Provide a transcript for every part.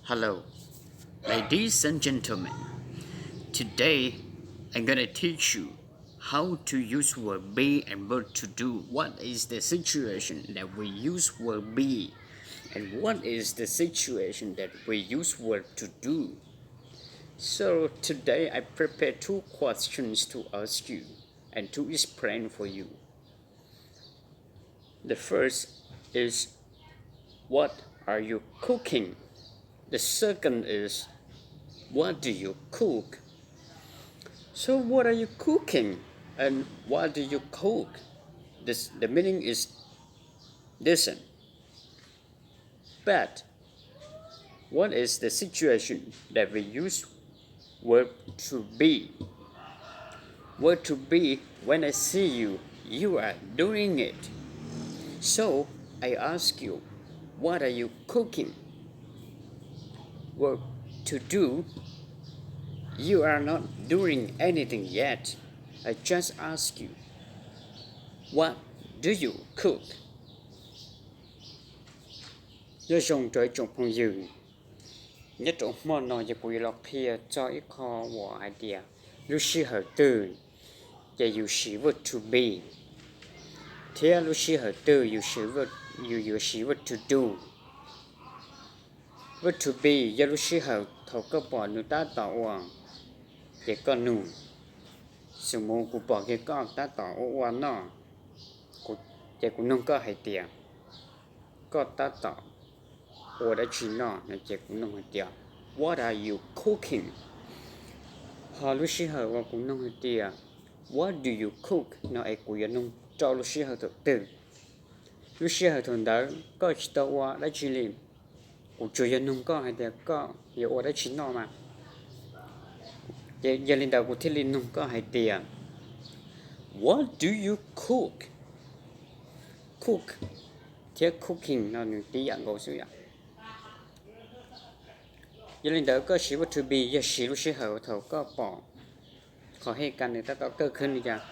Hello, ladies and gentlemen. Today, I'm gonna teach you how to use verb be and verb to do. What is the situation that we use verb be? And what is the situation that we use verb to do? So today I prepared two questions to ask you and to explain for you. The first is, what are you cooking? The second is, what do you cook? So what are you cooking and what do you cook? This, the meaning is, listen. But what is the situation that we use verb to be? Verb to be, when I see you, you are doing it. So I ask you, what are you cooking? Verb to do, you are not doing anything yet. I just ask you, what do you cook? Nyob zoo rau ib tsoom phooj ywg, nyob rau hmo no ces kuv yuav los qhia txog ib qho uas hais tias lub sij hawm twg ces yus siv verb to be, thiab lub sij hawm twg yus siv, yus yuav siv verb to do. Verb to be yog lub sij hawm thaum koj pom nws tab tom ua, ces koj nug. Xws mus kuv pom kiag koj tab tom ua ua noj, ces kuv nug koj hais tias, koj tab tom ua dab tsi noj no? Ces kuv nug hais tias, what are you cooking? Ho lub sij hawm uas kuv nug hais tias, what do you cook no es kuv yuav nug rau lub sij hawm thaum twg? Lub sij hawm thaum ntawd koj tsis tau ua dab tsi li, kuv tsuas yog nug koj hais tias koj yuav ua dab tsi noj mas. Ces yog li ntawd kuv thiaj li nug koj hais tias, what do you cook? Cook thiab cooking no nws tib yam nkaus xwb yom. Yog li ntawd koj siv verb to be yog siv lub sij hawm thaum koj pom qhov hej kas nws tab tom kawg khwb li cas.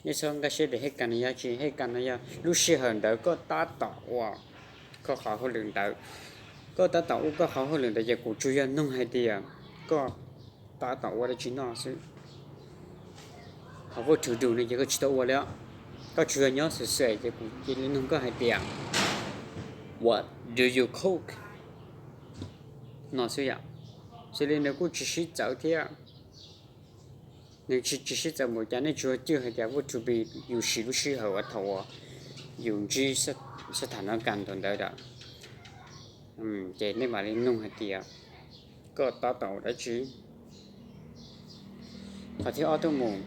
Nej txhob nkag siab tias hej kas nws yog tsi, hej kas no yog lub sij hawm ntawd koj tab tom ua koj qhov hauj lwm ntawd. Koj tab tom ua koj qhov hauj lwm ntawd ces kuv tsuas yog nug hais tias koj tab tom ua dab tsi noj xwb. Ho verb to do no ces koj tsis tau ua li os, koj tsuas yog nyob xwm xwm ces kuv cia li nug koj hais tias, what do you cook no xwb yom. Xws li nws kuj tsis sib txawv thiab, nws tsis sib txawv npaum cas, nej tsuas cwj hais tias verb to be yus siv lub sij hawm uas thaum uas yus ntsib xab tham no kas ntawd ntawd. Ces nej mam li nug hais tias koj tab tom ua dab tsi. Qhov thib ob tuaj mus,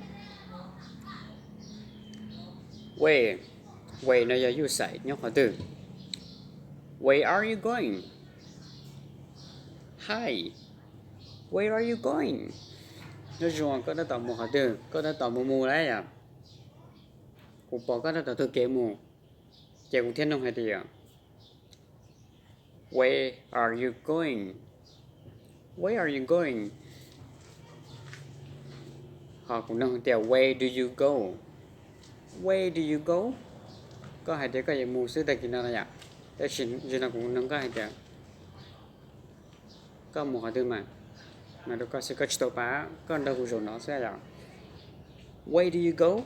where, where no yog yuj xais nyob qhov twg. Where are you going? Hi, where are you going? Nyob zoo, koj tab tom mus qhov twg? Koj tab tom mus mus lawm yom? Kuv pom koj tab tom taug kev mus, ces kuv thiaj nug hais tias, where are you going? Where are you going? Ho kuv nug tias, where do you go? Where do you go? Koj hais tias koj yuav mus xwb tag kis no yom. Tab sis zaum no kuv nug koj hais tias, koj mus qhov twg mas? No rau koj xwb, koj tsis tau pab, koj nrog kuv zaum no xwb yom. Where do you go?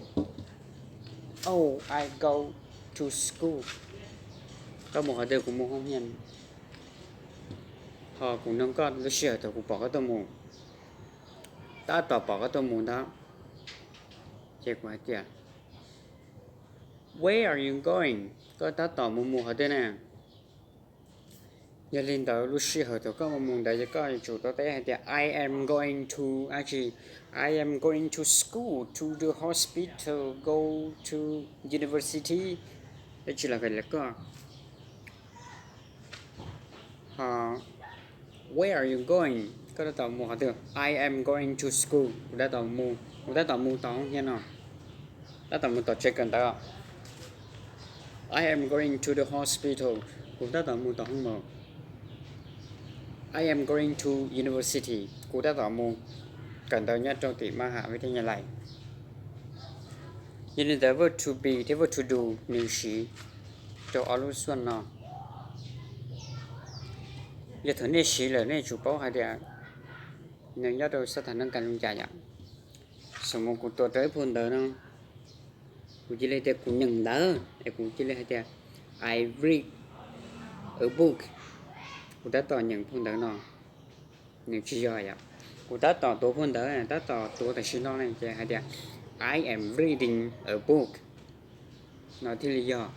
Oh, I go to school. Koj mus qhov twg? Kuv mus hoo hias. Ho kuv nug koj lub sij hawm thaum kuv pom koj tuaj mus, tab tom pom koj tuaj mus ntawd, ces kuv hais tias, where are you going? Koj tab tom mus mus qhov twg na? Yog li ntawd lub sij hawm thaum koj mus mus ntawd ces koj yuav tsum tau teb hais tias, I am going to, dab tsi, I am going to school, to the hospital, go to university, dab tsi los koj. Ho, where are you going? Koj tab tom mus qhov twg? I am going to school. Kuv tab tom mus, kuv tab tom mus tom hoo hias no, tab tom mus tom tsev kawm ntawv. I am going to the hospital. Kuv tab tom mus tom hoo maum. I am going to university. Kuv tab tom mus kawm ntawv nyob rau tim ma ha vi thej nyas lais. Yog li ntawd verb to be thiab verb to do nws siv rau ob lub xuaj no. Yog thaum nej siv lawm nej yuav tsum paub hais tias nws nyob rau xab thas nab kas loo cas yom. Xum mus kuv tuav rau ib phau ntawv no, kuv cia li tias kuv nyeem ntawv es kuv cia li hais tias I read a book. Kuv tab tom nyeem phau ntawv no, nws tsis yog yom. Kuv tab tom tuav phau ntawv, tab tom tuav tam sim no ne ces hais tias I am reading a book no thiaj li yog.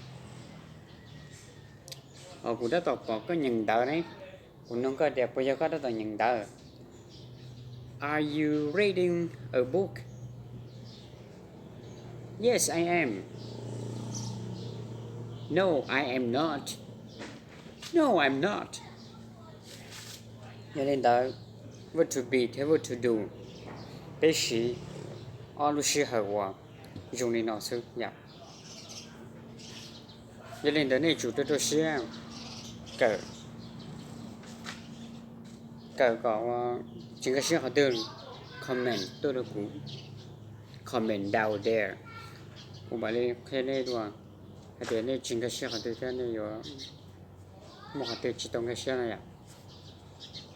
Os, kuv tab tom pom koj nyeem ntawv ne. Kuv nug koj tias puas yog koj tab tom nyeem ntawv? Are you reading a book? Yes, I am. No, I am not. No, I'm not. Yog li ntawd, verb to be thiab verb to do, peb siv ob lub sij hawm uas zoo li no xwb yom. Yog li ntawd nej tsum rau rau siab kawm, kawm kom tsis nkag siab qhov twg, comment tuaj rau kuv, comment down there, kuv mam li qhia nej dua hais tias nej tsis nkag siab qhov twg thiab nej yuav muaj qhov twg tsis tau nkag siab no yom.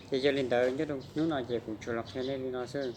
Ces yog li ntawd nyob rau hnub no ces kuv tsuas los qhia nej li no xwb.